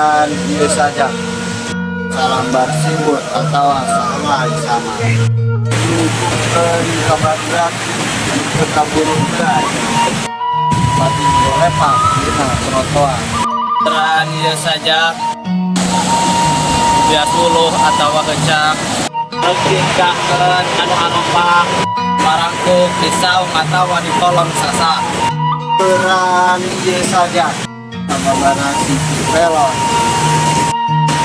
Tukeran ieu sajak. Salambar simbut atawa sahelai samar. Nyungkupkeun ka barudak teu kaburu geura. Batin golepak dina trotoar. Tukeran ieu sajak. Bias uluh atawa heucak. Tingkahkeun anu aropak. Marangkuk di saung atawa di kolong sasak. Tukeran ieu sajak. Sababaraha siki pelor.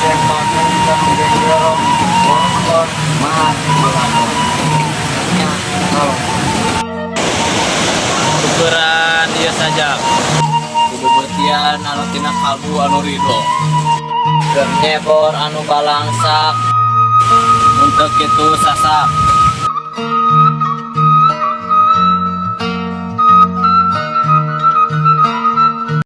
Jengkoten kanu genggerong bongkor mah dilakon. Nya tolong. Tukeran ieu sajak. Kudu beutean anu tina kalbu anu ridho. Keur nyebor anu balangsak. Mun teu kitu sasak.